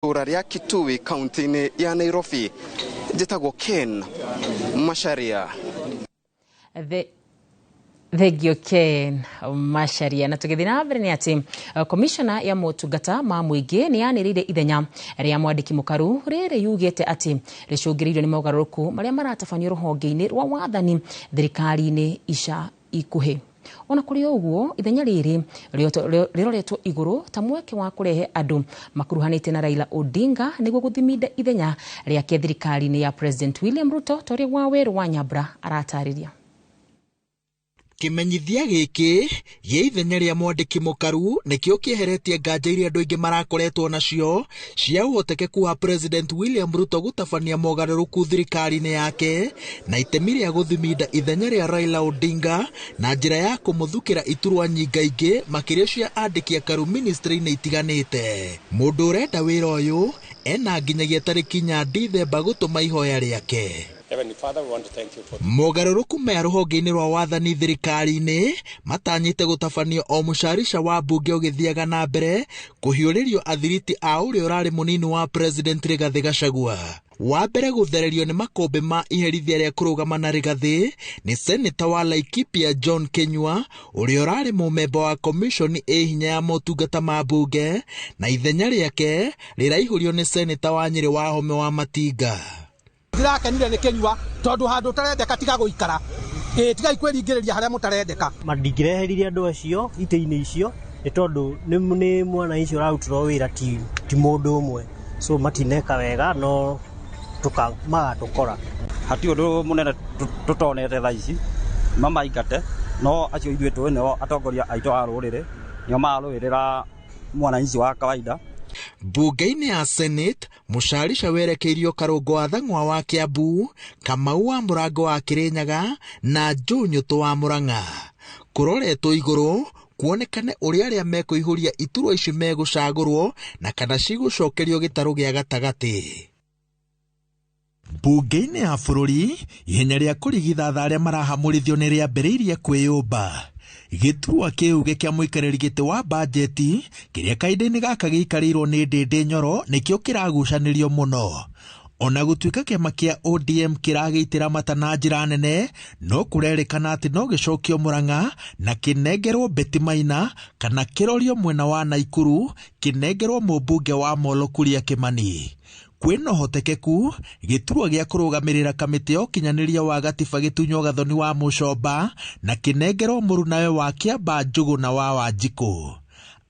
Itũũra rĩa Kitui kaunti-inĩ ya Nairobi, njĩtagwo Ken Macharia. Thengio Ken Macharia. Na tũgĩthiĩ na mbere nĩ atĩ komishona ya motungata ma mũingĩ nĩ yanĩrĩire ithenya rĩa mwandĩki mũkaru rĩrĩ yugĩte atĩ rĩcũngĩrĩirio nĩ mogarũrũku marĩa maratabanio rũhonge-inĩ rwa wathani thirikari-inĩ ica ikuhĩ. Ona kũrĩ ũguo, ithenya rĩrĩ rĩroretwo igũrũ ta mweke wa kũrehe andũ makuruhanĩte na Raila Odinga nĩguo gũthiminda ithenya rĩake thirikari-inĩ ya President William Ruto, ta ũrĩa Wawerũ wa Nyambura aratarĩria. Kĩmenyithia gĩkĩ gĩa ithenya rĩa mwandĩki mũkaru nĩkĩo kĩeheretie nganja iria andũ aingĩ marakoretwo nacio cia ũhotekeku wa President William Ruto gũtabania mogarũrũku thirikari-inĩ yake na itemi rĩa gũthiminda ithenya rĩa Raila Odinga na njĩra ya kũmũthukĩra iturwa nyingaingĩ makĩria cia andĩki akaru ministry-inĩ itiganĩte. Mũndũ ũrenda wĩra ũyũ ena nginyagia tarĩki 4 Dithemba gũtũma ihoya rĩake. Heavenly Father, we want to thank you for Mogarũrũku maya rũhonge-inĩ rwa wathani thirikari-inĩ matanyĩte gũtabanio o mũcarica wa mbunge ũgĩthiaga na mbere kũhiũrĩrio athiriti a ũrĩa ũrarĩ mũnini wa President Rigathĩ Gachagua. Wa mbere gũthererio nĩ makũmbĩ ma iherithia rĩa kũrũgama na Rigathĩ nĩ Seneta wa Laikipia John Kinyua ũrĩa ũrarĩ mũmemba wa komishoni ĩ hinya ya motungata ma mbunge, na ithenya rĩake rĩraihũrio nĩ Seneta wa Nyĩrĩ wa Home wa Matinga. Ndirakenire nĩ Kinyua tondũ handũ ũtarendeka tiga gũikara. Tigai kwĩringĩrĩria harĩa mũtarendeka. Mandingĩreheririe andũ acio itĩ-inĩ icio nĩ tondũ nĩ mwananchi ũrarutĩrwo wĩra ti mũndũ ũmwe. So matineka wega no magatũkora. Hatirĩ ũndũ mũnene tũtonete thaa ici mamaingate, no acio ithuĩ tũĩ nĩo atongoria aitũ a rũrĩrĩ, nĩo mararũĩrĩra mwananchi wa kawaida. Mbunge-inĩ ya Senate, mũcarica werekeirio Karũngo wa Thang'wa wa Kiambu, Kamau wa Mũrango wa Kĩrĩnyaga na Joe Nyũtũ wa Mũrang'a. Kũroretwo igũrũ kuonekane ũrĩa arĩa mekũihũria iturwa ici megũcagũrwo na kana cigũcokerio gĩtarũ gĩa gatagatĩ. Mbunge-inĩ ya bũrũri, ihenya rĩa kũrigithatha arĩa marahamũrithio nĩ rĩambĩrĩirie kwĩyũmba. Gĩturwa kĩu gĩa mũikarĩri gĩtĩ wa bajeti kĩrĩa kahinda-inĩ gaka gĩikarĩirwo nĩ Ndĩndĩ Nyoro nĩkĩo kĩragucanĩrio mũno. Ona gũtuĩka kĩama kĩa ODM kĩragĩitĩra mata na njĩra nene, no kũrerĩkana atĩ no gĩcokio Mũrang'a na kĩnengerwo Betty Maina kana kĩrorio mwena wa Naikuru kĩnengerwo mũmbunge wa Molo Kuria Kimani. Kwĩna ũhotekeku gĩturwa gĩa kũrũgamĩrĩra kamĩtĩ ya ũkinyanĩria wa gatiba gĩtunywo Gathoni wa Mũcomba na kĩnengerwo mũrunawe wa Kĩamba Njũgũna wa Wanjikũ.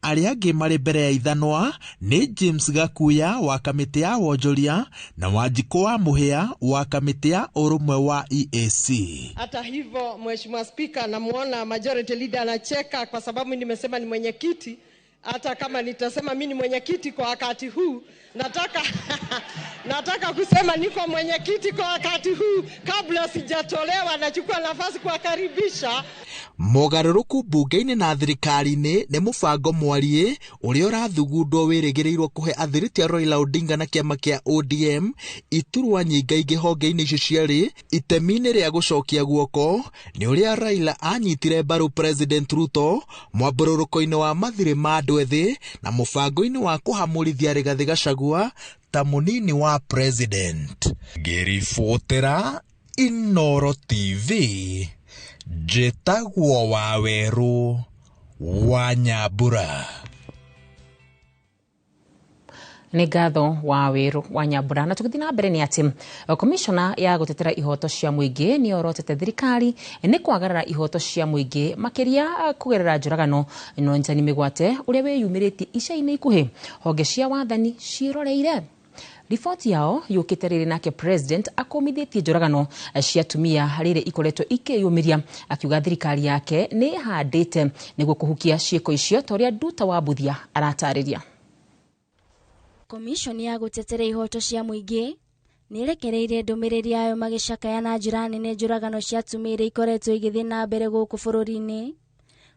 Arĩa angĩ marĩ mbere ya ithanwa nĩ James Gakuya wa kamĩtĩ ya wonjoria na Wanjikũ wa Mũhĩa wa kamĩtĩ ya ũrũmwe wa EAC. Hata hivyo, Mheshimiwa Spika, namuona majority leader anacheka kwa sababu nimesema ni mwenyekiti. Hata kama nitasema mimi ni mwenyekiti kwa wakati huu, nataka kusema niko mwenyekiti kwa wakati huu kabla sijatolewa, nachukua nafasi kuwakaribisha. Mogarũrũku mbunge-inĩ na thirikari-inĩ nĩ mũbango mwariĩ ũrĩa ũrathugundwo wĩrĩgĩrĩirwo kũhe athiriti a Raila Odinga na kĩama kĩa ODM iturwa nyingaingĩ honge-inĩ icio cierĩ itemi-inĩ rĩa gũcokia guoko nĩ ũrĩa Raila anyitire mbaru President Ruto mwambũrũrũko-inĩ wa mathirĩ ma andũ ethĩ na mũbango-inĩ wa kũhamũrithia Rigathĩ Gachagua ta mũnini wa President. Ngĩribotera Inooro TV, njĩtagwo Wawerũ wa Nyambura. Nĩ ngatho Wawerũ wa Nyambura. Na tũgĩthiĩ na mbere nĩ atĩ komishona ya gũtetera ihoto cia mũingĩ nĩ yorotete thirikari nĩ kwagarara ihoto cia mũingĩ makĩria kũgerera njũragano na ũnyitani mĩgwate ũrĩa wĩyumĩrĩtie ica-inĩ ikuhĩ honge cia wathani ciĩroreire. Riboti yao yũkĩte rĩrĩ nake President akũmithĩtie njũragano cia atumia rĩrĩ ikoretwo ikĩyũmĩria, akiuga thirikari yake nĩ ĩhandĩte nĩguo kũhukia ciĩko icio ta ũrĩa Nduta wa Mbuthia aratarĩria. Komishoni ya gũtetera ihoto cia mũingĩ nĩ ĩrekereirie ndũmĩrĩri yayo magĩcakaya na njĩra nene njũragano cia atumia iria ikoretwo igĩthiĩ na mbere gũkũ bũrũri-inĩ,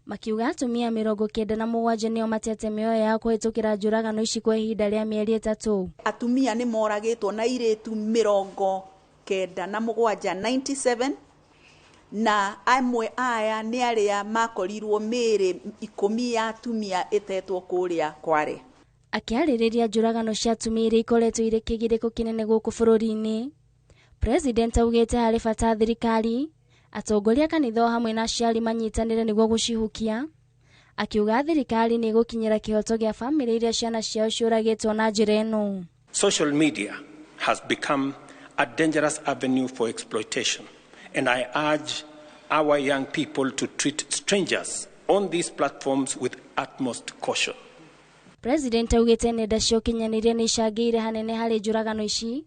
makiuga atumia 97 nĩo matete mĩoyo yao kũhĩtũkĩra njũragano ici kwa ihinda rĩa mĩeri 3. Atumia nĩ moragĩtwo na airĩtu 97, 97, na amwe aya nĩ arĩa makorirwo mĩĩrĩ 10 ya atumia ĩtetwo kũrĩa Kware. Akĩarĩrĩria njũragano cia atumia iria ikoretwo irĩ kĩgirĩko kĩnene gũkũ bũrũri-inĩ, President augĩte harĩ bata thirikari, atongoria kanitha o hamwe na aciari manyitanĩre nĩguo gũcihukia. Akiuga thirikari nĩ ĩgũkinyĩra kĩhoto gĩa bamĩrĩ iria ciana ciao ciũragĩtwo na njĩra ĩno. Social media has become a dangerous avenue for exploitation, and I urge our young people to treat strangers on these platforms with utmost caution. President augĩte nenda cia ũkinyanĩria nĩ icangĩire hanene harĩ njũragano ici,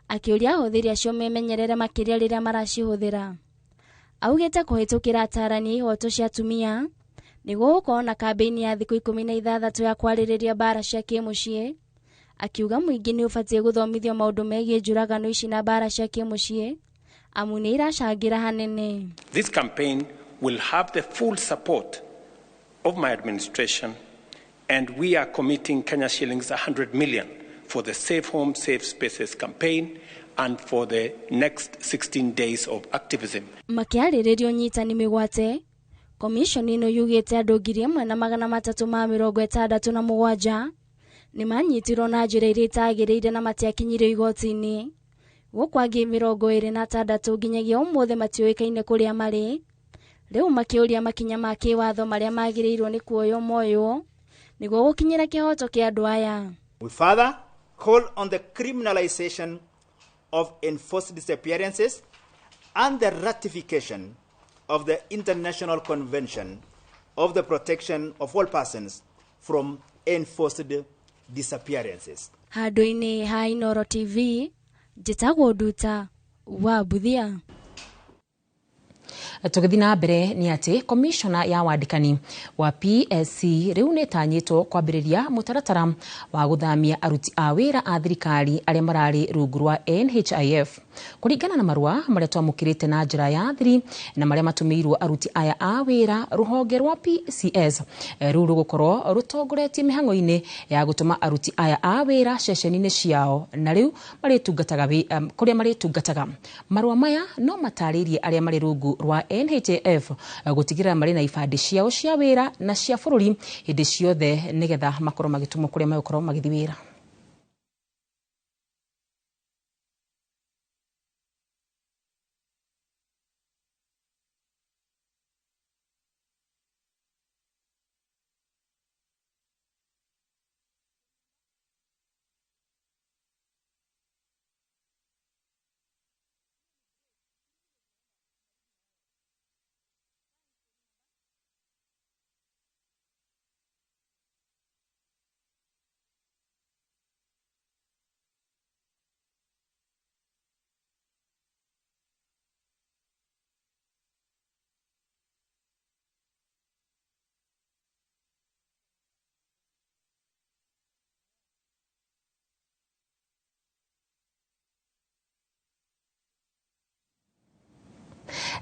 akĩũria ahũthĩri acio memenyerere makĩria rĩrĩa maracihũthĩra. Augĩte kũhĩtũkĩra atarani a ihoto cia atumia nĩguo gũkorwo na kambĩini ya thikũ 16 ya kwarĩrĩria mbara cia kĩmũciĩ. Akiuga mũingĩ nĩ ũbatiĩ gũthomithio maũndũ megiĩ njũragano ici na mbara cia kĩmũciĩ, amu nĩ iracangĩra hanene. This campaign will have the full support of my administration, and we are committing Kenya shillings 100 million for the Safe Home, Safe Spaces campaign and for the next 16 days of activism. Makĩarĩrĩria ũnyitani mĩgwate, komishoni ĩno yugĩte andũ 1367 nĩ manyitirwo na njĩra iria itagĩrĩire na matiakinyirio igoti-inĩ, gũkũ angĩ 26 nginyagia ũmũthĩ matiũĩkaine kũrĩa marĩ. Rĩu makĩũria makinya ma kĩwatho marĩa magĩrĩirwo nĩ kuoywo moywo nĩguo gũkinyĩra kĩhoto kĩa andũ aya. We further call on the criminalization of enforced disappearances and the ratification of the International Convention of the Protection of All Persons from Enforced Disappearances. Handũ-inĩ ha Inooro TV, njĩtagwo Nduta wa Mbuthia. Tũgĩthiĩ na mbere nĩ atĩ komishona ya wandĩkani wa PSC rĩu nĩ ĩtanyĩtwo kwambĩrĩria mũtaratara wa gũthamia aruti a wĩra a thirikari arĩa mararĩ rungu rwa NHIF. Kũringana na marũa marĩa twamũkĩrĩte na njĩra ya thiri na marĩa matũmĩirwo aruti aya a wĩra, rũhonge rwa PCS rĩu rũgũkorwo rũtongoretie mĩhang'o-inĩ ya gũtũma aruti aya a wĩra ceceni-inĩ ciao na rĩu marĩtungataga kũrĩa marĩtungataga. Marũa maya no matarĩrie arĩa marĩ rungu rwa NHIF gũtigĩrĩra marĩ na ibandĩ ciao cia wĩra na cia bũrũri hĩndĩ ciothe nĩgetha makorwo magĩtũmwo kũrĩa megũkorwo magĩthiĩ wĩra.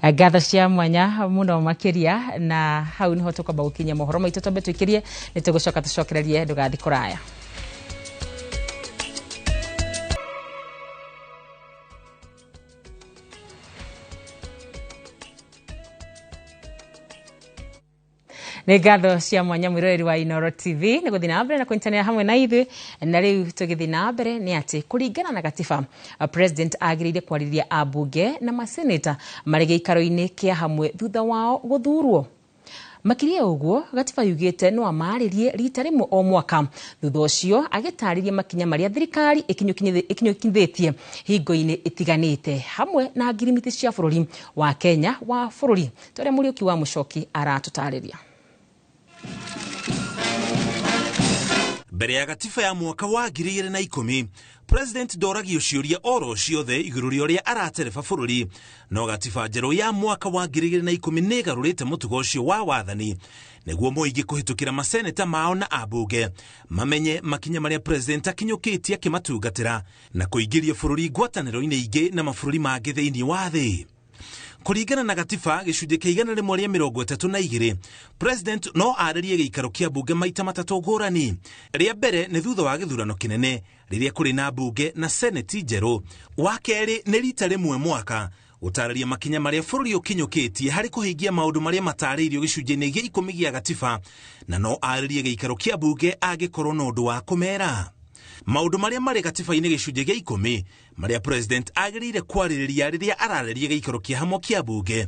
Ngatho cia mwanya muno makiria, na hau niho tukwamba gukinyia mohoro maitu twambe twikirie ni tugucoka tucokererie ndugathi kuraya. Nĩ ngatho cia mwanya mwĩroreri wa Inooro TV nĩ gũthiĩ na mbere na kũnyitanĩra hamwe na ithuĩ. Na rĩu tũgĩthiĩ na mbere nĩ atĩ kũringana na gatiba, president agĩrĩire kwarĩria ambunge na maseneta marĩ gĩikaro-inĩ kĩa hamwe thutha wao gũthurwo. Makĩria ũguo, gatiba yugĩte no amarĩrie rita rĩmwe o mwaka, thutha ũcio agĩtarĩria makinya marĩa thirikari ĩkinyũkithĩtie hingo-inĩ ĩtiganĩte hamwe na ngirimiti cia bũrũri wa Kenya wa bũrũri torĩa Mũriũki wa Mũcoki aratũtarĩria. Mbere ya gatiba ya mwaka wa 2010, President ndoragio ciũria oro ciothe igũrũ rĩa ũrĩa aratereba bũrũri, no gatiba njerũ ya mwaka wa 2010 nĩ ĩgarũrĩte mũtugo ũcio wa wathani nĩguo mũingĩ kũhĩtũkĩra maseneta mao na ambunge mamenye makinya marĩa president akinyũkĩtie akĩmatungatĩra na kũingĩria bũrũri ngwatanĩro-inĩ ingĩ na mabũrũri mangĩ thĩinĩ wa thĩ. Kũringana na gatiba gĩcunjĩ kĩa 132, president no arĩrie gĩikaro kĩa mbunge maita matatũ ngũrani. Rĩa mbere nĩ thutha wa gĩthurano kĩnene rĩrĩa kũrĩ na mbunge na seneti njerũ. Wa kerĩ nĩ rita rĩmwe mwaka Gũtarĩria makinya marĩa bũrũri ũkinyũkĩtie harĩ kũhingia maũndũ marĩa matarĩirio gĩcunjĩ-inĩ gĩa 10 gĩa gatiba, na no arĩrie gĩikaro kĩa mbunge angĩkorwo na ũndũ wa kũmera. Maũndũ marĩa marĩ gatiba-inĩ gĩcunjĩ gĩa 10 marĩa president agĩrĩire kwarĩrĩria rĩrĩa ararĩria gĩikaro kĩa hamwe kĩa mbunge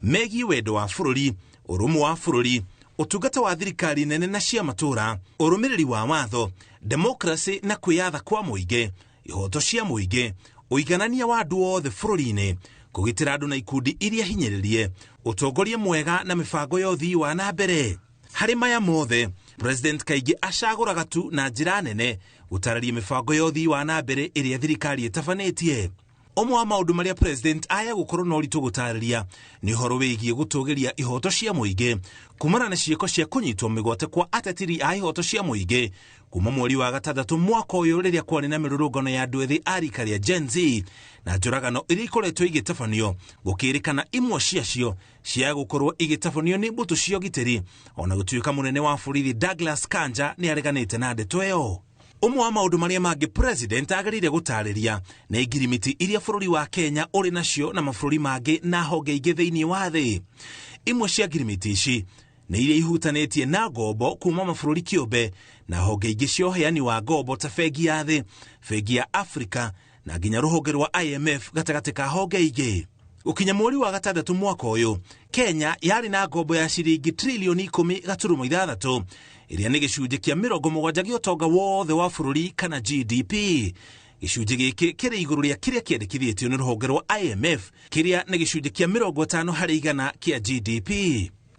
megiĩ wendo wa bũrũri, ũrũmwe wa bũrũri, ũtungata wa thirikari nene na cia matũũra, ũrũmĩrĩri wa watho, demokrasi na kwĩyatha kwa mũingĩ, ihoto cia mũingĩ, ũiganania wa andũ othe bũrũri-inĩ, kũgitĩra andũ na ikundi iria hinyĩrĩrie, ũtongoria mwega na mĩbango ya ũthii wa na mbere. Harĩ maya mothe, president kaingĩ acagũraga tu na njĩra nene gũtarĩria mĩbango ya ũthii wa na mbere ĩrĩa thirikari ĩtabanĩtie. Ũmwe wa maũndũ marĩa president aya gũkorwo na ũritũ gũtarĩria nĩ ũhoro wĩgiĩ gũtũgĩria ihoto cia mũingĩ kumana na ciĩko cia kũnyitwo mĩgwate kwa atetiri a ihoto cia mũingĩ kuma mweri wa 6 mwaka ũyũ rĩrĩa kwarĩ na mĩrũrũngano ya andũ ethĩ a rika rĩa Gen Z na njũragano iria ikoretwo igĩtabanio, gũkĩrĩkana imwe ciacio cia gũkorwo igĩtabanio nĩ mbũtũ cia ũgitĩri, ona gũtuĩka mũnene wa borithi Douglas Kanja nĩ areganĩte na ndeto ĩyo. Ũmwe wa maũndũ marĩa mangĩ president agĩrĩire gũtarĩria nĩ ngirimiti iria bũrũri wa Kenya ũrĩ nacio na mabũrũri mangĩ na honge ingĩ thĩinĩ wa thĩ. Imwe cia ngirimiti ici nĩ iria ihutanĩtie na ngombo kuma mabũrũri kĩũmbe na honge ingĩ cia ũheani wa ngombo ta bengi ya thĩ, bengi ya Afrika na nginya rũhonge rwa IMF gatagatĩ ka honge ingĩ. Gũkinya mweri wa 6 mwaka ũyũ, Kenya yarĩ na ngombo ya ciringi trilioni 10.6 ĩrĩa nĩ gĩcunjĩ kĩa 70 gĩa ũtonga wothe wa bũrũri kana GDP. Gĩcunjĩ gĩkĩ kĩrĩ igũrũ rĩa kĩrĩa kĩendekithĩtio nĩ rũhonge rwa IMF kĩrĩa nĩ gĩcunjĩ kĩa 50 harĩ igana kĩa GDP.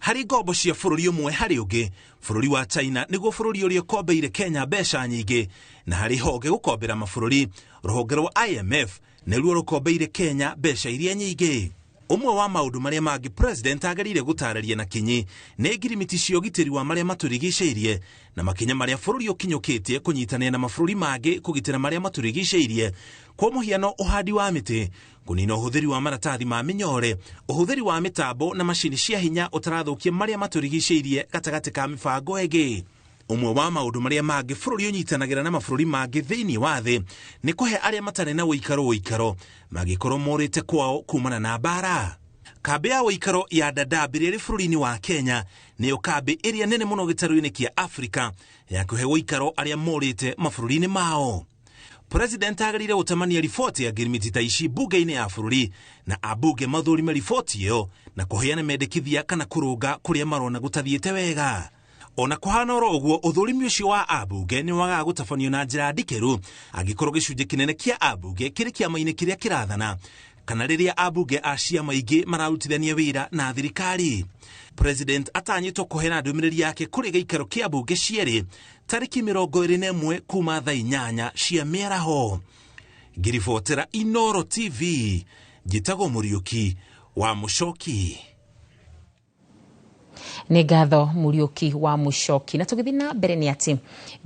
Harĩ ngombo cia bũrũri ũmwe harĩ ũngĩ, bũrũri wa China nĩguo bũrũri ũrĩa ũkombeire Kenya mbeca nyingĩ, na harĩ honge gũkombera mabũrũri, rũhonge rwa IMF nĩruo rũkombeire Kenya mbeca iria nyingĩ. Ũmwe wa maũndũ marĩa mangĩ president agĩrĩire gũtarĩria na kinyi nĩ ngirimiti cia ũgitĩri wa marĩa matũrigicĩirie na makinya marĩa bũrũri ũkinyũkĩtie kũnyitanĩra na mabũrũri mangĩ kũgitĩra marĩa matũrigicĩirie, kwa mũhiano ũhandi wa mĩtĩ, kũnina ũhũthĩri wa maratathi ma mĩnyore, ũhũthĩri wa mĩtambo na macini cia hinya ũtarathũkia marĩa matũrigicĩirie gatagatĩ ka mĩbango ĩngĩ. Ũmwe wa maũndũ marĩa mangĩ bũrũri ũnyitanagĩra na mabũrũri mangĩ thĩinĩ wa thĩ nĩ kũhe arĩa matarĩ na ũikaro ũikaro mangĩkorwo morĩte kwao kumana na mbara. Kambĩ ya ũikaro ya Dadaab ĩrĩa ĩrĩ bũrũri-inĩ wa Kenya nĩyo kambĩ ĩrĩa nene mũno gĩtarũ-inĩ kĩa Afrika ya kũhe ũikaro arĩa morĩte mabũrũri-inĩ mao. President agĩrĩire gũtamania riboti ya ngirimiti ta ici mbunge-inĩ ya bũrũri na ambunge mathũrime riboti ĩyo na kũheana mendekithia kana kũrũnga kũrĩa marona gũtathiĩte wega. Ona kũhana oro ũguo, ũthũrimi ũcio wa ambunge nĩ wagaga gũtabanio na njĩra ndikĩru angĩkorwo gĩcunjĩ kĩnene kĩa ambunge kĩrĩ kĩama-inĩ kĩrĩa kĩrathana kana rĩrĩa ambunge a ciama ingĩ mararutithania wĩra na thirikari. President atanyĩtwo kũheana ndũmĩrĩri yake kũrĩ gĩikaro kĩa mbunge cierĩ tarĩki 21 kuma thaa 8 cia mĩaraho. Ngiribotera Inoro TV, njĩtagwo Mũriũki wa Mũcoki. Nĩ ngatho Mũriũki wa Mũcoki. Na tũgĩthiĩ na mbere nĩ atĩ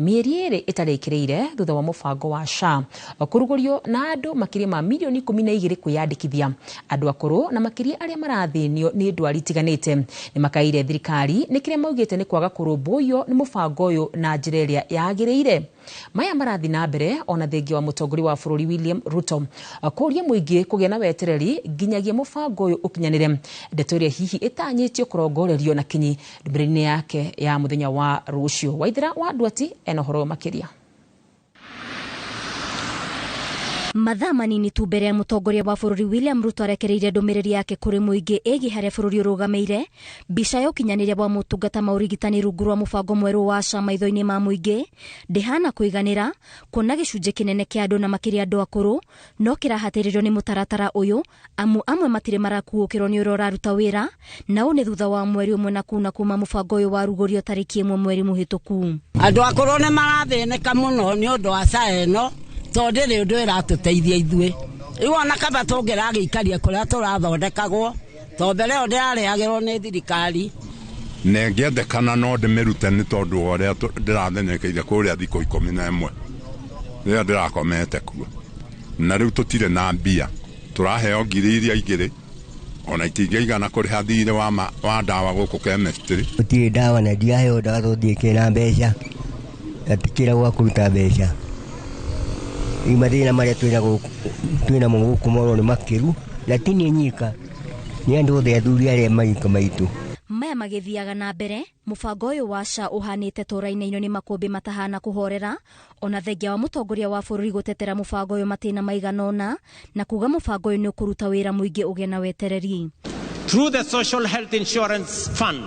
mĩeri 2 ĩtarĩkĩrĩire thutha wa mũbango wa SHA kũrugũrio na andũ makĩria ma milioni 12 kwĩyandĩkithia, andũ akũrũ na makĩria arĩa marathĩnio nĩ ndwari itiganĩte nĩ makaire thirikari nĩ kĩrĩa maugĩte nĩ kwaga kũrũmbũiyo nĩ mũbango ũyũ na njĩra ĩrĩa yagĩrĩire. Maya marathiĩ na mbere ona thengia wa mũtongoria wa bũrũri William Ruto kũria mũingĩ kũgĩa na wetereri nginyagia mũbango ũyũ ũkinyanĩre, ndeto ĩrĩa hihi ĩtanyĩtio kũrongorerio na kinyi ndũmĩrĩri-inĩ yake ya mũthenya wa rũciũ. Waithera wa Ndwati ena ũhoro makĩria. Mathaa manini tu mbere ya mũtongoria wa bũrũri William Ruto arekereirie ndũmĩrĩri yake kũrĩ mũingĩ ĩgiĩ harĩa bũrũri ũrũgamĩire, mbica ya ũkinyanĩria wa motungata ma ũrigitani rungu rwa mũbango mwerũ wa SHA maitho-inĩ ma mũingĩ ndĩhana kũiganĩra, kuona gĩcunjĩ kĩnene kĩa andũ na makĩria andũ akũrũ no kĩrahatĩrĩrio nĩ mũtaratara ũyũ, amu amwe matirĩ marakuũkĩrwo nĩ ũrĩa ũraruta wĩra, na ũũ nĩ thutha wa mweri ũmwe na kuna kuma mũbango ũyũ warugũrio tarĩki 1 mweri mũhĩtũku. Andũ akũrũ nĩ marathĩnĩka mũno nĩ ũndũ wa SHA ĩno, tondũ ndĩrĩ ũndũ ĩratũteithia ithuĩ. Rĩu ona kaba tũngĩragĩikaria kũrĩa tũrathondekagwo, tondũ mbere ĩyo ndĩrarĩhagĩrwo nĩ thirikari. Na ĩngĩendekana no ndĩmĩrute nĩ tondũ wa ũrĩa ndĩrathĩnĩkĩire kũrĩa thikũ 11 rĩrĩa ndĩrakomete kuo. Na rĩu tũtirĩ na mbia, tũraheo 2,000 ona itingĩigana kũrĩha thirĩ wa ndawa gũkũ chemistry. Gũtirĩ ndawa na ndiaheo ndawa tondũ ndiĩkĩrĩ na mbeca, na tikĩra gwa kũruta mbeca. Rĩu mathĩna marĩa twĩnamo gũkũ moro nĩ makĩru. Na ti niĩ nyika, nĩ andũ othe athuri arĩa marika maitũ. Maya magĩthiaga na mbere, mũbango ũyũ wa SHA ũhanĩte tũrainainio nĩ makũmbĩ matahana kũhorera, ona thengia wa mũtongoria wa bũrũri gũtetera mũbango ũyũ matĩna maigana ũna, na kuga mũbango ũyũ nĩ ũkũruta wĩra mũingĩ ũgĩe na wetereri. Through the Social Health Insurance Fund,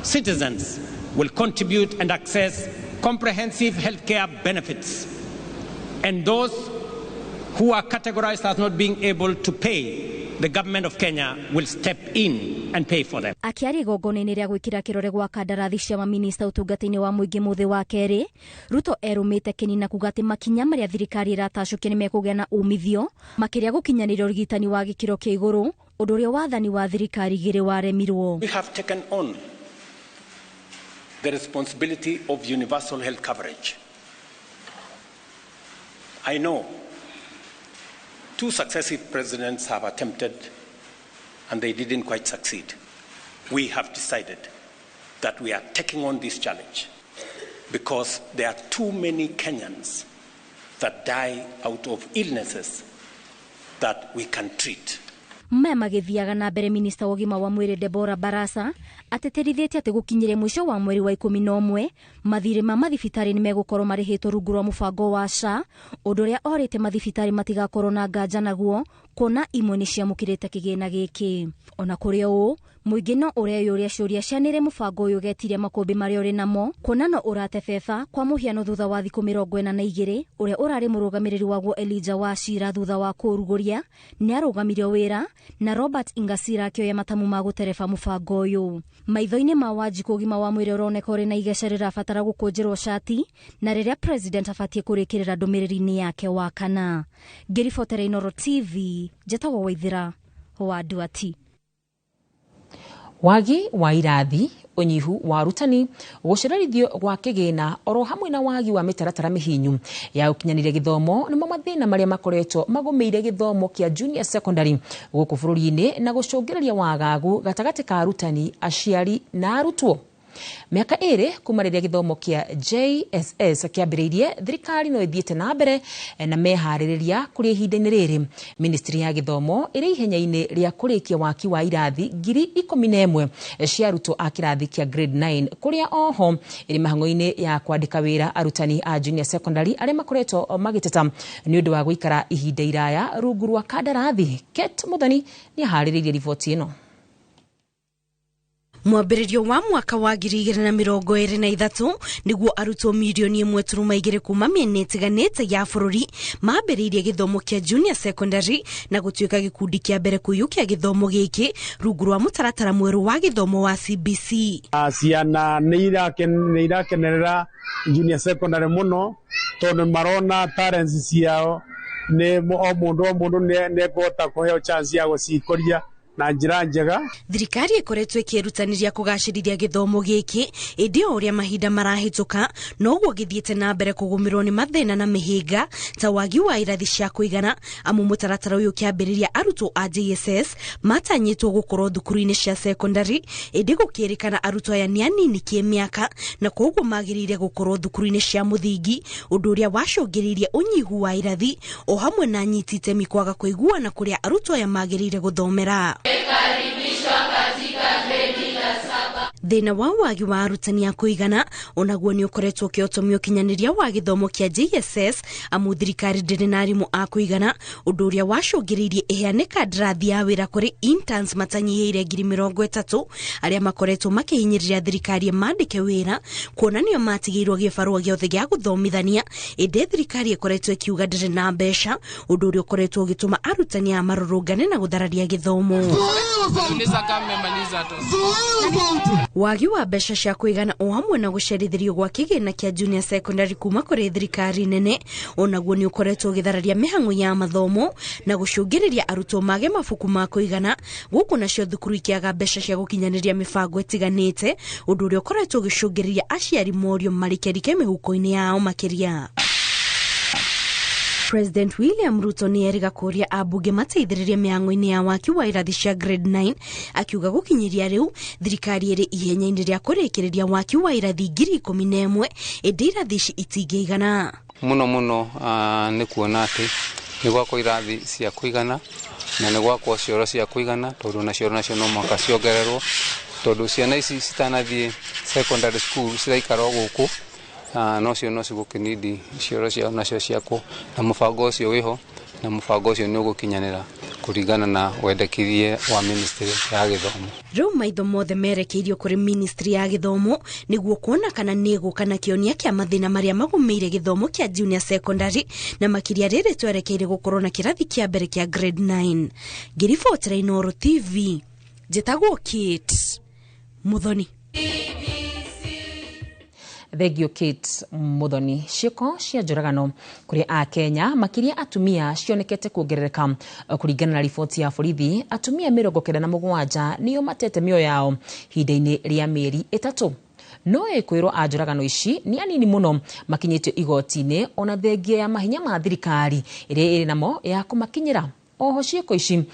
citizens will contribute and access comprehensive healthcare benefits. And those who are categorized as not being able to pay, the government of Kenya will step in and pay for them. Akĩaria igongona-inĩ rĩa gwĩkĩra kĩrore gwa kandarathi cia maminista ũtungata-inĩ wa mũingĩ mũthĩ wa kerĩ, Ruto erũmĩte kĩni na kuga atĩ makinya marĩa thirikari ĩratacũkia nĩ mekũgĩa na umithio makĩria gũkinyanĩria ũrigitani wa gĩkĩro kĩa igũrũ, ũndũ ũrĩa wathani wa thirikari igĩrĩ waremirwo. We have taken on the responsibility of universal health coverage. I know two successive presidents have attempted and they didn't quite succeed. We have decided that we are taking on this challenge because there are too many Kenyans that die out of illnesses that we can treat. Maya magĩthiaga na mbere, minista wa ũgima wa mwĩrĩ Deborah Barasa atĩtĩrithĩtie atĩ gũkinyĩria mũico wa mweri wa 11 mathirĩ ma mathibitarĩ nĩ megũkorwo marĩhĩtwo rungu rwa mũbango wa SHA, ũndũ ũrĩa orĩte mathibitarĩ matigakorwo na nganja naguo kuona imwe nĩ ciamũkĩrĩte kĩgĩna gĩkĩ. Ona kũrĩ ũũ, mũingĩ no ũreyũria ciũria cia nĩrĩ mũbango ũyũ ũgetiria makũmbĩ marĩa ũrĩ namo, kuona no ũratebeba kwa mũhiano thutha wa thikũ 42 ũrĩa ũrarĩ mũrũgamĩrĩri waguo Elijah Wachira thutha wa kũũrugũria nĩ arũgamirio wĩra na Robert Ingasira akĩoya matamu ma gũtereba mũbango ũyũ. Maitho-inĩ ma Wanjikũ, ũgima wa mwĩrĩ ũroneka ũrĩ na igeca rĩrabatara gũkũnjĩrwo cati na rĩrĩa president abatiĩ kũrĩkĩrĩra ndũmĩrĩri-inĩ yake wa kana. Ngĩribotera Inooro TV, njĩtagwo Waithĩra wa Nduati. Wagi wa irathi, ũnyihu wa arutani, gũcererithio gwa kĩgĩna oro hamwe na wagi wa mĩtaratara mĩhinyu ya ũkinyanĩria gĩthomo nĩmo mathĩna marĩa makoretwo magũmĩire gĩthomo kĩa junior secondary gũkũ bũrũri-inĩ na gũcũngĩrĩria wagagu gatagatĩ ka arutani, aciari na arutwo. Mĩaka 2 kuma rĩrĩa gĩthomo kĩa JSS kĩambĩrĩirie, thirikari no ĩthiĩte na mbere na meharĩrĩria kũrĩ ihinda-inĩ rĩrĩ. Ministry ya gĩthomo ĩrĩ ihenya-inĩ rĩa kũrĩkia waki wa irathi 11,000 cia arutwo a kĩrathi kĩa grade 9, kũrĩa oho ĩrĩ mahang'o-inĩ ya kwandĩka wĩra arutani a junior secondary arĩa makoretwo magĩteta nĩ ũndũ wa gũikara ihinda iraya rungu rwa kandarathi. Kate Muthoni nĩ aharĩrĩirie riboti ĩno. Mwambĩrĩrio wa mwaka wa 2023 nĩguo arutwo mirioni 1.2 kuma mĩena ĩtiganĩte ya bũrũri mambĩrĩirie gĩthomo kĩa junior secondary na gũtuĩka gĩkundi kĩa mbere kũiyũkia gĩthomo gĩkĩ rungu rwa mũtaratara mwerũ wa gĩthomo wa CBC. Ciana nĩ irakenerera junior secondary mũno tondũ marona talents ciao nĩ o mũndũ nĩ ekũhota kũheo chance ya gũcikũria na njĩra njega. Thirikari ĩkoretwo ĩkĩĩrutanĩria kũgacĩrithia gĩthomo gĩkĩ, ĩndĩ o ũrĩa mahinda marahĩtũka noguo gĩthiĩte na mbere kũgũmĩrwo nĩ mathĩna na mĩhĩnga ta wagi wa irathi cia kũigana, amu mũtaratara ũyũ ũkĩambĩrĩria arutwo a JSS matanyĩtwo gũkorwo thukuru-inĩ cia secondary, ĩndĩ gũkĩrĩkana arutwo aya nĩ anini kĩmĩaka na koguo magĩrĩire gũkorwo thukuru-inĩ cia mũthingi, ũndũ ũrĩa wacũngĩrĩirie ũnyihu wa irathi o hamwe na anyiti itemi kwaga kũiguana kũrĩa arutwo aya magĩrĩire gũthomera. Thĩna wa wagi wa arutani a kũigana onaguo nĩ ũkoretwo ũkĩotomia ũkinyanĩria wa gĩthomo kĩa JSS, amu thirikari ndĩrĩ na arimũ a kũigana, ũndũ ũrĩa wacũngĩrĩirie ĩheane kandarathi ya wĩra kũrĩ interns matanyihĩire 30,000 arĩa makoretwo makĩhinyĩrĩria thirikari mandĩke wĩra kuona nĩo matigĩirwo gĩbarũa gĩothe gĩa gũthomithania, ĩndĩ thirikari ĩkoretwo ĩkiuga ndĩrĩ na mbeca, ũndũ ũrĩa ũkoretwo ũgĩtũma arutani aya marũrũngane na gũthararia gĩthomo. Wagi wa mbeca cia kũigana o hamwe na gũcerithĩrio gwa kĩgĩna kĩa junior secondary kuma kũrĩ thirikari nene onaguo nĩ ũkoretwo ũgĩthararia mĩhang'o ya mathomo na gũcũngĩrĩria arutwo mage mabuku ma kũigana, gũkũ nacio thukuru ikĩaga mbeca cia gũkinyanĩria mĩbango ĩtiganĩte, ũndũ ũrĩa ũkoretwo ũgĩcũngĩrĩria aciari morio marikerike mĩhuko-inĩ yao makĩria. President William Ruto nĩ erĩga kũũria ambunge mateithĩrĩrie mĩhang'o-inĩ ya waki wa irathi cia grade 9, akiuga gũkinyĩria rĩu thirikari ĩrĩ ihenya-inĩ rĩa kũrĩkĩrĩria waki wa irathi 11,000, ĩndĩ irathi ici itingĩigana. Mũno mũno nĩ kuona atĩ nĩ gwakwo irathi cia kũigana Na nĩ gwakwo cioro cia kũigana, tondũ na cioro nacio no mũhaka ciongererwo, tondũ ciana ici citanathiĩ secondary school ciraikara o gũkũ, no cio no cigũkĩnindi cioro ciao nacio ciakwo, na mũbango ũcio wĩho, na mũbango ũcio nĩ ũgũkinyanĩra kũringana na wendekithie wa ministry ya gĩthomo. Rĩu maitho mothe merekeirio kũrĩ ministry ya gĩthomo nĩguo kuona kana nĩ ĩgũka na kĩonia kĩa mathĩna marĩa magũmĩire gĩthomo kĩa junior secondary, na makĩria rĩrĩ twerekeire gũkorwo na kĩrathi kĩa mbere kĩa grade 9. Ngĩribotera Inooro TV, njĩtagwo Kate Muthoni. Thengio Kate Muthoni. Ciĩko cia njũragano kũrĩ Akenya makĩria atumia cionekete kuongerereka. Kũringana na riboti ya borithi, atumia 97 nĩo matete mĩoyo yao ihinda-inĩ rĩa mĩeri 3. No ĩkwĩrwo a njũragano ici nĩ anini mũno makinyĩtio igoti-inĩ, ona thengia ya mahinya ma thirikari ĩrĩa ĩrĩ namo ya kũmakinyĩra. Oho ciĩko ici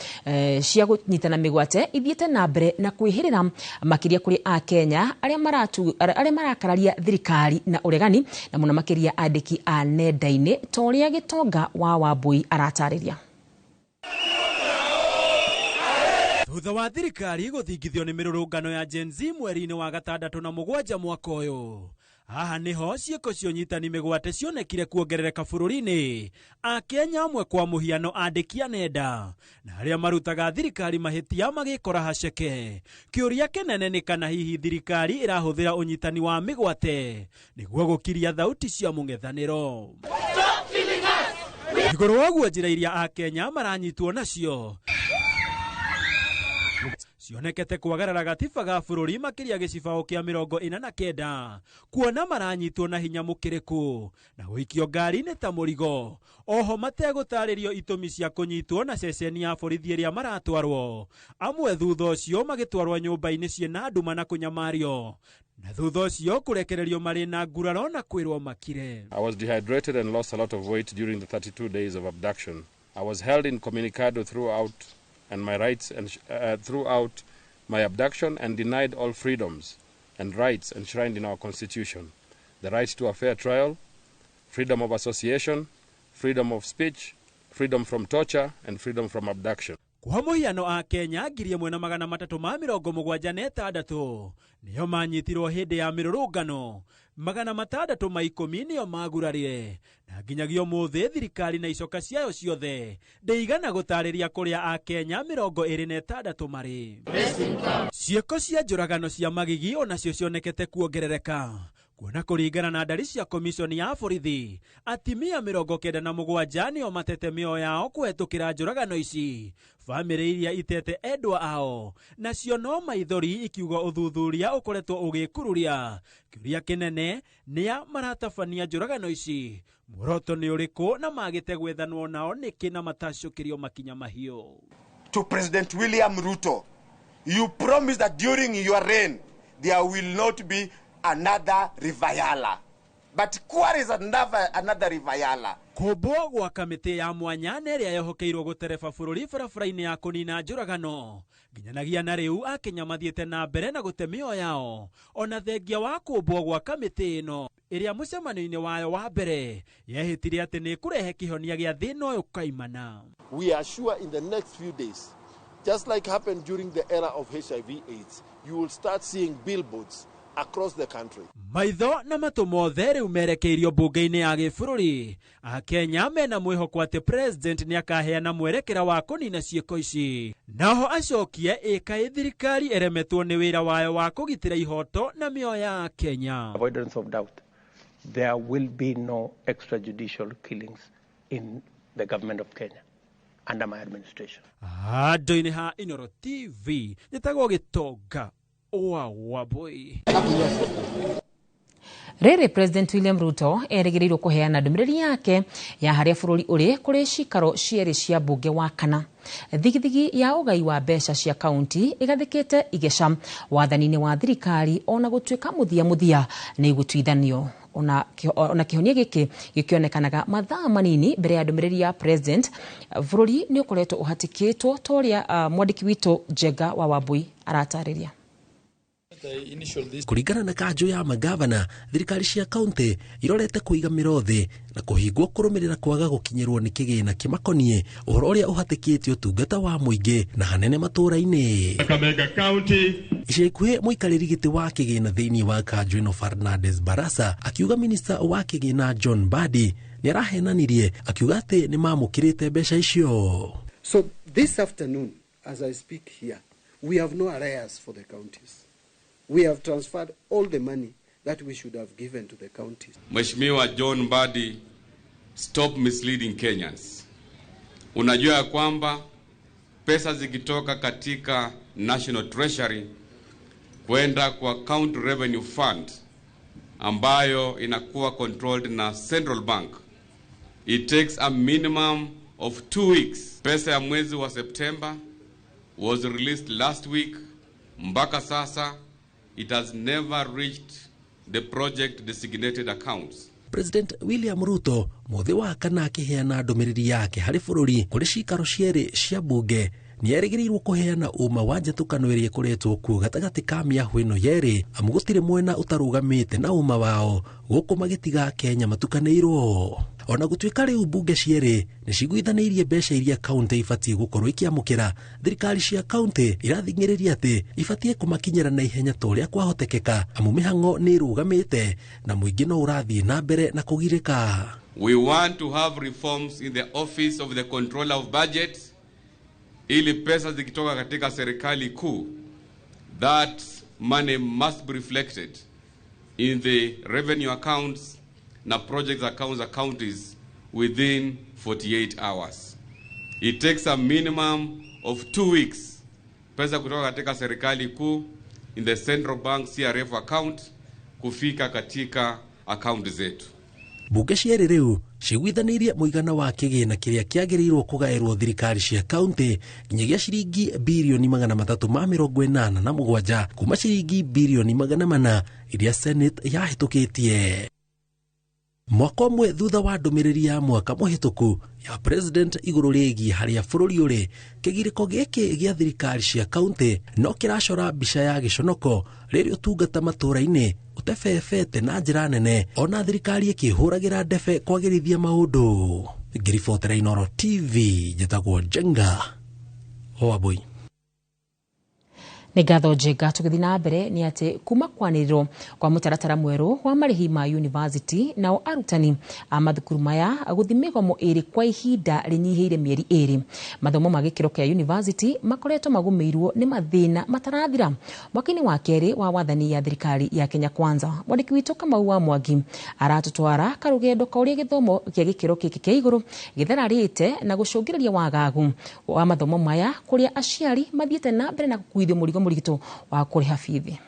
cia kũnyitana mĩgwate ithiĩte na mbere na kwĩhĩrĩra makĩria kũrĩ Akenya arĩa marakararia thirikari na ũregani, na mũno makĩria andĩki a nenda-inĩ, ta ũrĩa Gĩtonga wa Wambui aratarĩria. Thutha wa thirikari gũthingithio nĩ mĩrũrũngano ya Gen Z mweri-inĩ wa 6 na 7 mwaka ũyũ, haha nĩho ciĩko cia ũnyitani mĩgwate cionekire kuongerereka bũrũri-inĩ. Akenya amwe kwa mũhiano andĩki a nenda na arĩa marutaga thirikari mahĩtia magĩkora haceke. Kĩũria kĩnene nĩ kana hihi thirikari ĩrahũthĩra ũnyitani wa mĩgwate nĩguo gũkiria thauti cia mũng'ethanĩro. Igũrũ wa ũguo, njĩra iria Akenya maranyitwo nacio cionekete kwagarara gatiba ga bũrũri, makĩria gĩcibaũ kĩa 49, kuona maranyitwo na hinya mũkĩrĩku na gũikio ngari-inĩ ta mũrigo, oho mategũtarĩrio itũmi cia kũnyitwo na ceceni ya borithi ĩrĩa maratwarwo. Amwe thutha ũcio magĩtwarwo nyũmba-inĩ ciĩna nduma na kũnyamario, na thutha ũcio kũrekererio marĩ na nguraro na kwĩrwo makire. I was dehydrated and lost a lot of weight during the 32 days of abduction. I was held incommunicado throughout and my rights and throughout my abduction and denied all freedoms and rights enshrined in our constitution: the right to a fair trial, freedom of association, freedom of speech, freedom from torture, and freedom from abduction. Kwa mũhiano, a Kenya 1376 nĩo manyitirwo hĩndĩ ya mĩrũrũngano, 610 nĩo magurarire, na nginyagia ũmũthĩ thirikari na icoka ciayo ciothe ndĩigana gũtarĩria kũrĩa Akenya 26 marĩ. Ciĩko cia njũragano cia magigi onacio cionekete kuongerereka, kuona kũringana na ndari cia komishoni ya borithi, atimia 97 nĩo matete mĩoyo yao kũhetũkĩra njũragano ici. Bamĩrĩ iria itete endwa ao nacio no maithori ikiuga ũthuthuria ũkoretwo ũgĩkururia. Kĩũria kĩnene nĩa maratabania njũragano ici, muoroto nĩ ũrĩkũ, na magĩte gwethanwo nao nĩkĩ na matacũkĩrio makinya mahiũ. To President William Ruto, you promised that during your reign there will not be another River Yala. But Kware is another River Yala. Kũmbwo gwa kamĩtĩ ya mwanya na ĩrĩa yehokeirwo gũtereba bũrũri barabara-inĩ ya kũnina njũragano, nginyanagia na rĩu Akenya mathiĩte na mbere na gũte mĩoyo yao, ona thengia wa kũmbwo gwa kamĩtĩ ĩno ĩrĩa mũcemanio-inĩ wayo wa mbere yehĩtire atĩ nĩ ĩkũrehe kĩhonia gĩa thĩna ũyũ kaimana. We are sure in the next few days, just like happened during the era of HIV AIDS, you will start seeing billboards across the country. Maitho na matũ mothe rĩu merekeirio mbunge-inĩ ya gĩbũrũri. Akenya mena mwĩhoko atĩ president nĩakaheana mwerekera wa kũnina ciĩko ici, naho acokie ĩkaĩ thirikari ĩremetwo nĩ wĩra wayo wa kũgitĩra ihoto na mĩoyo ya Kenya. Avoidance of doubt, there will be no extrajudicial killings in the government of Kenya under my administration. Handũ-inĩ ha Inooro TV, njĩtagwo Gĩtonga wa Wambui. Rĩrĩ President William Ruto erĩgĩrĩirwo kũheana ndũmĩrĩri yake ya harĩa bũrũri ũrĩ kũrĩ cikaro cierĩ cia mbunge wa kana. Thigithigi ya ũgai wa mbeca cia kaunti ĩgathĩkĩte igeca wathani-inĩ wa thirikari, ona gũtuĩka mũthia mũthia nĩ ĩgũtuithanio. Ona kĩhonia gĩkĩ gĩkĩonekanaga mathaa manini mbere ya ndũmĩrĩri ya president, bũrũri nĩ ũkoretwo ũhatĩkĩtwo ta ũrĩa mwandĩki witũ Njenga wa Wambui aratarĩria. Kũringana na kanjũ ya magavana, thirikari cia kaunti irorete kũiga mĩro thĩ na kũhingwo kũrũmĩrĩra kwaga gũkinyĩrwo nĩ kĩgĩna kĩmakoniĩ, ũhoro ũrĩa ũhatĩkĩtie ũtungata wa mũingĩ na hanene matũũra-inĩ. Kakamega County. Ica ikuhĩ mũikarĩri gĩtĩ wa kĩgĩna thĩinĩ wa kanjũ ĩno Fernandes Barasa akiuga minista wa kĩgĩna John Mbadi nĩarahenanirie akiuga atĩ nĩmamũkĩrĩte mbeca icio. So this afternoon, as I speak here, we have no arrears for the counties. We have transferred all the money that we should have given to the counties. Mheshimiwa John Mbadi, stop misleading Kenyans. Unajua ya kwamba pesa zikitoka katika National Treasury kwenda kwa County Revenue Fund ambayo inakuwa controlled na Central Bank, it takes a minimum of 2 weeks. Pesa ya mwezi wa September was released last week. Mpaka sasa it has never reached the project designated accounts. President William Ruto mũthĩ wa kana akĩheana ndũmĩrĩri yake harĩ bũrũri kũrĩ cikaro cierĩ cia bunge nĩerĩgĩrĩirwo kũheana ũma wa njatũkano ĩrĩa ĩkoretwo kuo gatagatĩ ka mĩahũ ĩno yerĩ, amu gũtirĩ mwena ũtarũgamĩte na ũma wao gũkũ magĩtiga Kenya matukanĩirwo. Ona gũtuĩka rĩu bunge cierĩ nĩciguithanĩirie mbeca iria kaunti ibatiĩ gũkorwo ikĩamũkĩra, thirikari cia kaunti irathing'ĩrĩria atĩ ibatiĩ kũmakinyĩra na ihenya ta ũrĩa kwahotekeka, amu mĩhang'o nĩ ĩrũgamĩte na mũingĩ no ũrathiĩ na mbere na kũgirĩka. We want to have reforms in the office of the controller of budget ili pesa zikitoka katika serikali kuu, that money must be reflected in the revenue accounts na project accounts of counties within 48 hours. It takes a minimum of 2 weeks pesa kutoka katika serikali kuu in the central bank CRF account kufika katika account zetu. Bunge cierĩ rĩu ciguithanĩirie mũigana wa kĩgĩna kĩrĩa kĩagĩrĩirwo kũgaĩrwo thirikari cia kaunti nginyagia ciringi birioni 387 kuma ciringi birioni 400 iria Senate yahĩtũkĩtie. Mwaka ũmwe thutha wa ndũmĩrĩri ya mwaka mũhĩtũku ya President igũrũ rĩgiĩ harĩa bũrũri ũrĩ, kĩgirĩko gĩkĩ gĩa thirikari cia kaunti no kĩracora mbica ya gĩconoko rĩrĩa ũtungata matũũra-inĩ ũtebebete na njĩra nene, ona thirikari ĩkĩhũragĩra ndebe kwagĩrithia maũndũ. Ngĩribotera Inooro TV, njĩtagwo Njenga Wambui. Nĩ ngatho Njenga. Tũgĩthiĩ na mbere nĩ atĩ kuma kwanĩrĩrwo kwa mũtaratara mwerũ wa marĩhi ma university, nao arutani a mathukuru maya gũthiĩ mĩgomo ĩrĩ kwa ihinda rĩnyihĩire mĩeri 2. Mathomo ma gĩkĩro kĩa university makoretwo magũmĩirwo nĩ mathĩna matarathira mwaka-inĩ wa kerĩ wa wathani ya thirikari ya Kenya Kwanza. Mwandĩki witũ Kamau wa Mwangi aratũtwara karũgendo ka ũrĩa gĩthomo kĩa gĩkĩro gĩkĩ kĩa igũrũ gĩthararĩte na gũcũngĩrĩria wagagu wa mathomo maya, kũrĩa aciari mathiĩte na mbere na gũkuithio mũrigo mũritũ wa kũrĩha bithi.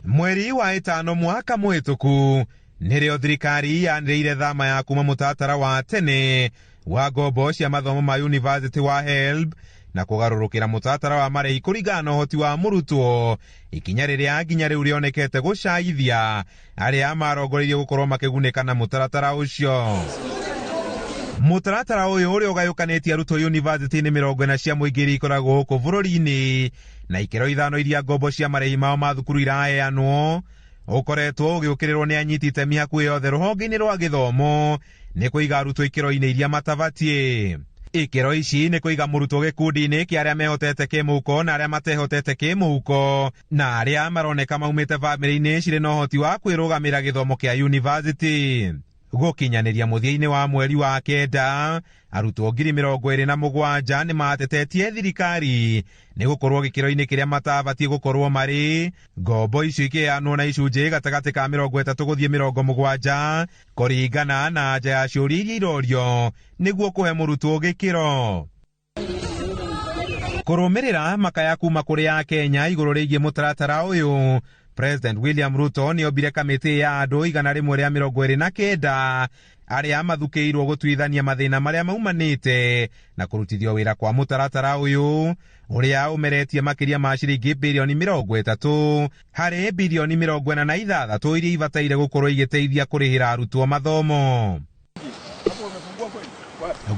Mweri wa 5 mwaka mũhĩtũku nĩrĩo thirikari yanĩrĩire thama ya kuma mũtaratara wa tene wa ngombo cia mathomo ma university wa HELB na kũgarũrũkĩra mũtaratara wa marĩhi kũringana na ũhoti wa mũrutwo, ikinya rĩrĩa nginya rĩu rĩonekete gũcaithia arĩa marongoreirie gũkorwo makĩgunĩka na mũtaratara ũcio. Mũtaratara ũyũ ũrĩa ũgayũkanĩtie arutwo university-inĩ 40 cia mũingĩ iria ikoragwo gũkũ bũrũri-inĩ na ikĩro 5 iria ngombo cia marĩhi mao ma thukuru iraheanwo ũkoretwo ũgĩũkĩrĩrwo nĩ anyiti itemi hakuhĩ othe rũhonge-inĩ rwa gĩthomo nĩ kũiga arutwo ikĩro-inĩ iria matabatiĩ. Ikĩro ici nĩ kũiga mũrutwo gĩkundi-inĩ kĩa arĩa mehotete kĩmũhuko na arĩa matehotete kĩmũhuko na arĩa maroneka maumĩte bamĩrĩ-inĩ cirĩ na ũhoti wa kwĩrũgamĩra gĩthomo kĩa university. Gũkinyanĩria mũthia-inĩ wa mweri wa 9, arutwo 27,000 nĩ matetetie thirikari nĩ gũkorwo gĩkĩro-inĩ kĩrĩa matabatiĩ gũkorwo marĩ. Ngombo icio ikĩheanwo na icunjĩ gatagatĩ ka 30 gũthiĩ 70 kũringana na anja ya ciũria iria irorio nĩguo kũhe mũrutwo gĩkĩro. Kũrũmĩrĩra makaya kuma kũrĩ Akenya igũrũ rĩgiĩ mũtaratara ũyũ, President William Ruto nĩombire kamĩtĩ ya andũ 129 arĩa mathukĩirwo gũtuithania mathĩna marĩa maumanĩte na kũrutithio wĩra kwa mũtaratara ũyũ ũrĩa ũmeretie makĩria ma ciringi birioni 30 harĩ birioni 46 iria ibataire gũkorwo igĩteithia kũrĩhĩra arutwo mathomo.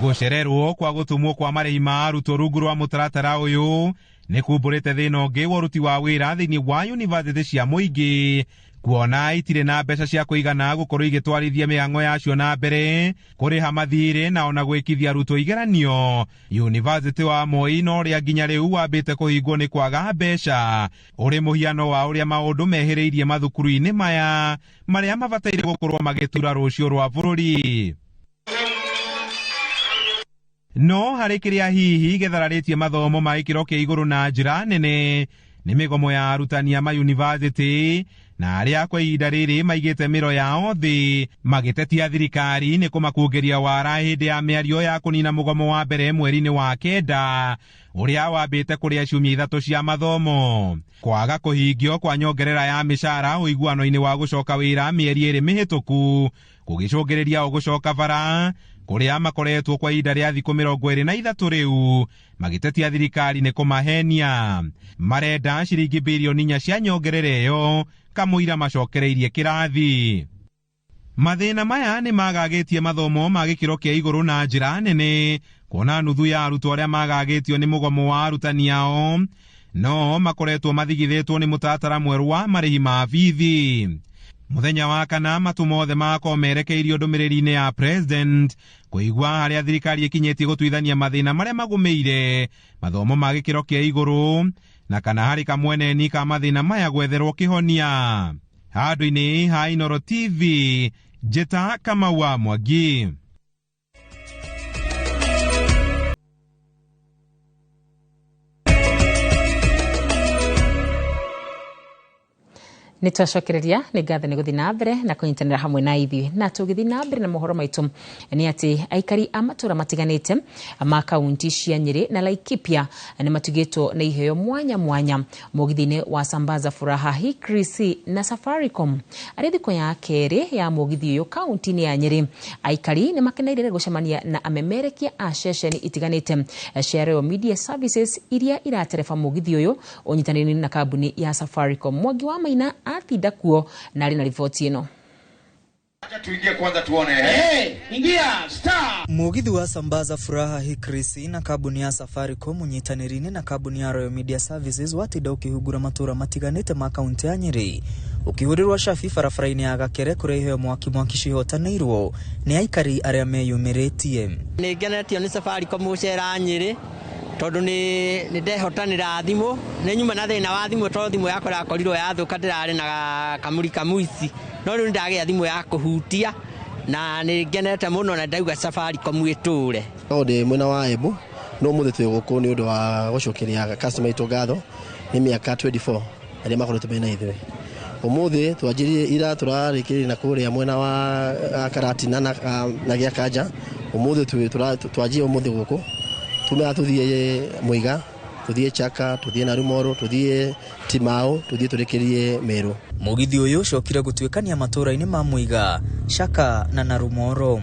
Gũcererwo kwa gũtũmwo kwa marĩhi ma arutwo rungu rwa mũtaratara ũyũ Nĩ kumbũrĩte thĩna ũngĩ wa ũruti wa wĩra thĩinĩ wa yunivasĩtĩ cia mũingĩ, kuona itirĩ na mbeca cia kũigana gũkorwo igĩtwarithia mĩhang'o yacio na mbere, kũrĩha mathirĩ na ona gwĩkithia arutwo igeranio. Yunivasĩtĩ wa Moi na ũrĩa nginya rĩu wambĩte kũhingwo nĩ kwaga mbeca, ũrĩ mũhiano wa ũrĩa maũndũ mehĩrĩirie mathukuru-inĩ maya marĩa mabataire gũkorwo magĩtura rũciũ rwa bũrũri. No harĩ kĩrĩa hihi gĩthararĩtie mathomo ma gĩkĩro kĩa igũrũ na njĩra nene nĩ mĩgomo ya arutani a mayunivasĩtĩ na arĩa kwa ihinda rĩrĩ maigĩte mĩro yao thĩ magĩtetia thirikari nĩ kũmakungeria wara hĩndĩ ya mĩario ya kũnina mũgomo wa mbere mweri-inĩ wa 9 ũrĩa wambĩte kũrĩa ciumia 3 cia mathomo. Kwaga kũhingio kwa nyongerera ya mĩcara ũiguano-inĩ wa gũcoka wĩra mĩeri 2 mĩhĩtũku gũgĩcũngĩrĩria o gũcoka bara kũrĩa makoretwo kwa ihinda rĩa thikũ 23 rĩu magĩtetia thirikari nĩ kũmahenia. Marenda ciringi birioni 4 cia nyongerera ĩyo kamũira macokereirie kĩrathi. Mathĩna maya nĩ magagĩtie mathomo ma gĩkĩro kĩa igũrũ na njĩra nene, kuona nuthu ya arutwo arĩa magagĩtio nĩ mũgomo wa arutani ao no makoretwo mathigithĩtwo nĩ mũtaratara mwerũ wa marĩhi ma bithi. Mũthenya wa kana matũ mothe magakorwo merekeirio ndũmĩrĩri-inĩ ya president kũigua harĩa thirikari ĩkinyĩtie gũtuithania mathĩna marĩa magũmĩire mathomo ma gĩkĩro kĩa igũrũ na kana harĩ kamweneni ka mathĩna maya gwetherwo kĩhonia. Handũ-inĩ ha Inooro TV, Njĩta Kamau wa Mwangi. Nĩ twacokereria nĩ ngatho nĩ gũthiĩ na mbere na kũnyitanĩra hamwe na ithuĩ. Na tũgĩthiĩ na mbere na mohoro maitũ nĩ atĩ aikari a matũra matiganĩte ma kaunti cia Nyĩrĩ na Laikipia nĩ matugĩtwo na iheo mwanya mwanya mũgithi-inĩ wa Sambaza Furaha Hikrisi na Safaricom. Arĩ thikũ ya kerĩ ya mũgithi ũyũ kaunti-inĩ ya Nyĩrĩ, aikari nĩ makeneire gũcemania na amemerekia a ceceni itiganĩte cia Royal Media Services iria iratereba mũgithi ũyũ ũnyitanĩire na kambuni ya Safaricom. Mwangi wa Maina atinda kuo na arĩ na riboti ĩno. Tuingie kwanza tuone. Hey, ingia star. Mugithi wa Sambaza Furaha Hikrisi na kambuni ya Safaricom unyitanĩri-inĩ na kambuni ya Royal Media Services watinda ũkĩhungura matũra matiganĩte ma kaunti ya Nyĩrĩ, ũkĩhũrĩrwo cabi barabara-inĩ ya Gakere kũrĩa iheo mwaki mwaki cihotanĩirwo nĩ aikari arĩa meyumĩrĩtie. Nĩ ngenetio nĩ Safaricom gũcera Nyĩrĩ tondu ni ndehotanira thimu, ni nyuma na thina wa thimu tondu thimu yakwa yakorirwo yathuka, ndirari na kamuri kamuici, no riu ndagia thimu ya kuhutia na ni ngenete muno na ndauga Safaricom iture. No ndi mwena wa Embu no muthi twi guku ni undu wa gucokeria customer itu ngatho ni miaka 24 aria makoretwo mena ithuĩ. Umuthi twanjirie ira turarĩkĩrĩria na kũrĩa mwena wa Karatina na Gĩakanja. Umuthi twanjie umuthi guku tumea tuthie Muiga, tuthie Chaka, tuthie Narumoro, tuthie Timao, tuthie turikirie Meru. Mugithi uyu ucokire gutuikania matura-ini ma Muiga, Chaka na Narumoro.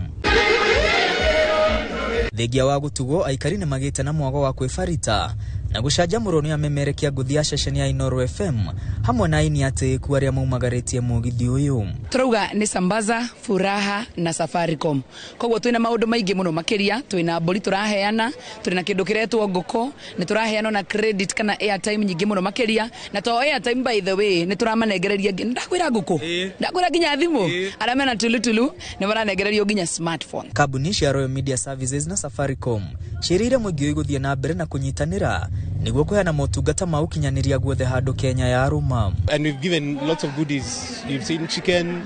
Thengia wa gutugwo aikari ni magite na mwago wa kwibarita na gucanjamurwo ni amemerekia ngũthi ya ceceni ya Inooro FM hamwe na aini atĩĩku arĩa maumagaritie mugithi uyu. Turauga ni Sambaza Furaha na Safaricom, koguo twina maundu maingi muno makiria, twina mburi turaheana, twina kindu kiretwo ngũkũ, ni turaheana na credit kana airtime nyingi muno makiria, na to airtime by the way ni turamanengereria, ndakwira ngũkũ, ndakwira nginya thimu, aria mena tulutulu ni maranengererio nginya smartphone. Kambuni cia Royal Media Services na Safaricom ciĩrĩire mũingĩ ũyũ gũthiĩ na mbere na kũnyitanĩra nĩguo kũheana motungata ma ũkinyanĩria guothe handũ Kenya ya rũma. And we've given lots of goodies. You've seen chicken,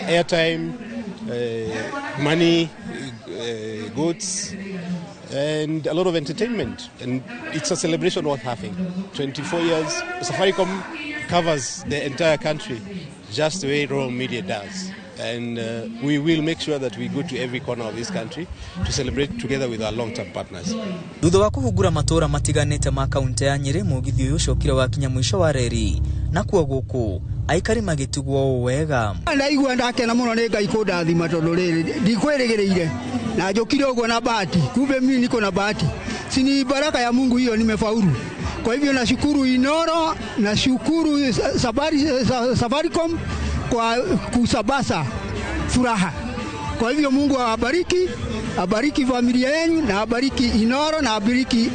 airtime, money, goods, and a lot of entertainment. And it's a celebration worth having. 24 years, Safaricom covers the entire country just the way Royal Media does. And we will make sure that we go to every corner of this country to celebrate together with our long-term partners. Thutha wa kũhungura matũra matiganĩte ma kaunti ya Nyĩrĩ, mũgithi ũyũ ũcokire wakinya mũico wa reri na kuo gũkũ aikari magĩtigwo ũũ wega. Ndaigua ndakena mũno nĩ Ngai kũndathima tondũ rĩrĩ ndikwĩrĩgĩrĩire na njũkire ũguo na bahati, kumbe mimi niko na bahati, si ni baraka ya Mungu hiyo, nimefaulu. Kwa hivyo nashukuru Inooro, nashukuru Safaricom kwa kusabasa furaha. Kwa hivyo Mungu awabariki Abariki familia yenu na abariki Inoro na abariki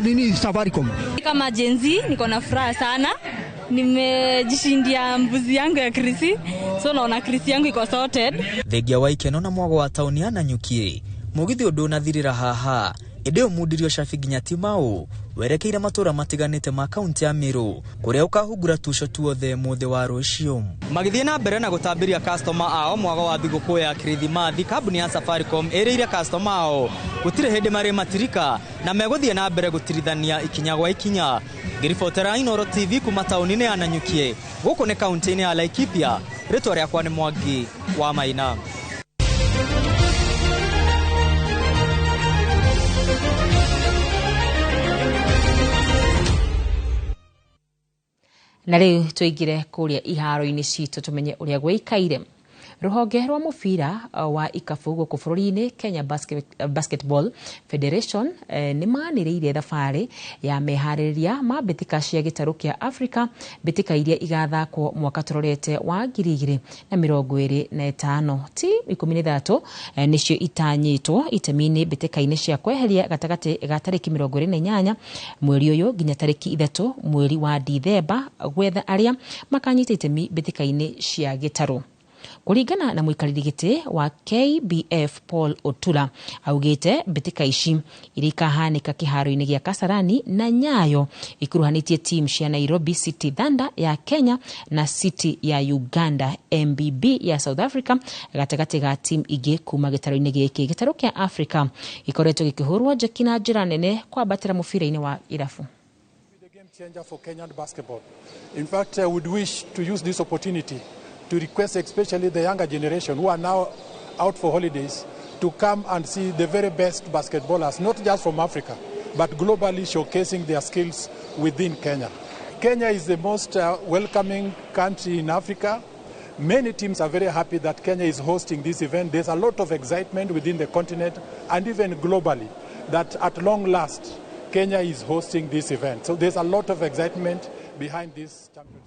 nini Safaricom. Kama Gen Z niko na furaha sana. Nimejishindia mbuzi yangu ya Krisi. So naona Krisi yangu iko sorted. Thengia wa ikeno na mwago wa tauni ya Nanyuki mugithi ndũnathirĩra haha ĩndĩ ũmundirio cabi nginya Timau werekeire matũra matiganĩte ma kaunti ya Meru kũrĩa ũkahungura tuco tuothe mũthĩ wa rũciũ. Magĩthiĩ na mbere na gũtambĩria customer ao mwago wa thigũkũ ya Kirithimathi, kambuni ya Safaricom ĩrĩire customer ao gũtirĩ hĩndĩ marĩ matirika na megũthiĩ na mbere gũtirithania ikinya gwa ikinya. Ngĩribotera Inooro TV kuma taũni-inĩ ya Nanyuki gũkũ nĩ kaunti-inĩ ya Laikipia, rĩtwa rĩakwa nĩ Mwangi wa Maina. Na rĩu tũingĩre kũrĩa iharo-inĩ citũ tũmenye ũrĩa gwĩikaire. Rũhonge rwa mũbira wa ikabu gũkũ bũrũri-inĩ Kenya Basketball Federation nĩ manĩrĩire thabarĩ ya meharĩrĩria ma mbĩtĩka cia gĩtarũ kĩa Africa, mbĩtĩka iria igathakwo mwaka tũrorete wa 2025. Timu 13 nĩcio itanyĩtwo itemi-inĩ mbĩtĩka-inĩ cia kweheria gatagatĩ ga tarĩki 28 mweri ũyũ nginya tarĩki 3 mweri wa Dithemba gwetha arĩa makanyita itemi mbĩtĩka-inĩ cia gĩtarũ. Kũringana na mũikarĩri gĩtĩ wa KBF Paul Otula augĩte mbĩtĩka ici iria ikahanĩka kĩharo-inĩ gĩa Kasarani na Nyayo ikuruhanĩtie timu cia Nairobi City Thunder ya Kenya na City ya Uganda, MBB ya South Africa gatagatĩ ga timu ingĩ kuma gĩtarũ-inĩ gĩkĩ. Gĩtarũ kĩa Africa gĩkoretwo gĩkĩhũrwo njeki na njĩra nene kwambatĩra mũbira-inĩ wa irabu. Changer for Kenyan basketball. In fact, I would wish to use this opportunity to request especially the younger generation who are now out for holidays to come and see the very best basketballers, not just from Africa, but globally showcasing their skills within Kenya. Kenya is the most welcoming country in Africa. Many teams are very happy that Kenya is hosting this event. There's a lot of excitement within the continent and even globally that at long last, Kenya is hosting this event. So there's a lot of excitement behind this championship.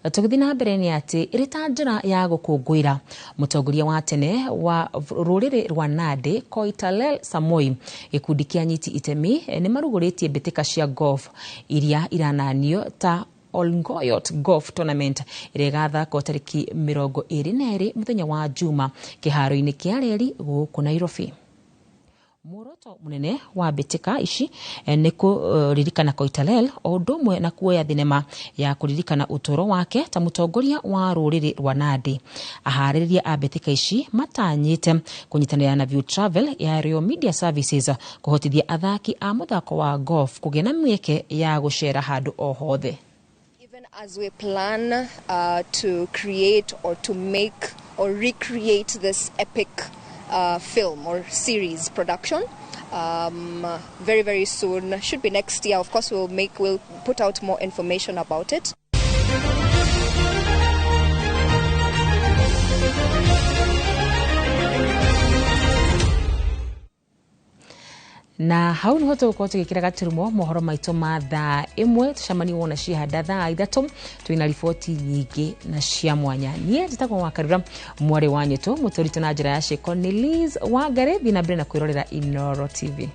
Tũgĩthiĩ na mbere nĩ atĩ ĩrĩ ta njĩra ya gũkũngũĩra mũtongoria wa tene wa rũrĩrĩ rwa Nandi Koitalel Samoei, gĩkundi kĩa anyiti itemi nĩ marugũrĩtie mbĩtĩka cia golf iria irananio ta Olgoyot Golf Tournament ĩrĩa ĩgathakwo tarĩki 22 mũthenya wa Juma kĩharo-inĩ kĩa reri gũkũ Nairobi. Muoroto munene wa mbĩtĩka ici nĩ kũririkana Koitalel o ũndũ ũmwe na kuoya thinema ya kũririkana ũtũũro wake ta mũtongoria wa rũrĩrĩ rwa Nandi. Aharĩrĩria a mbĩtĩka ici matanyĩte kũnyitanĩra na View Travel ya Royal Media Services kũhotithia athaki a mũthako wa golf kũgĩa na mĩeke ya gũcera handũ o hothe. Even as we plan to create or to make or recreate this epic film or series production very, very soon, should be next year. Of course, we'll put out more information about it. Na hau niho tũgũkorwo tũgĩkĩra gaturumo mohoro maitũ ma thaa 1 tũcemanie wona cihanda thaa 3 twĩna riboti nyingĩ na cia mwanya. Niĩ njĩtagwo Wakarura mwarĩ wa Nyũtũ, mũtũritũ na njĩra ya ciĩko nĩ Liz Wangari. Thiĩ na mbere na kwĩrorera Inooro TV.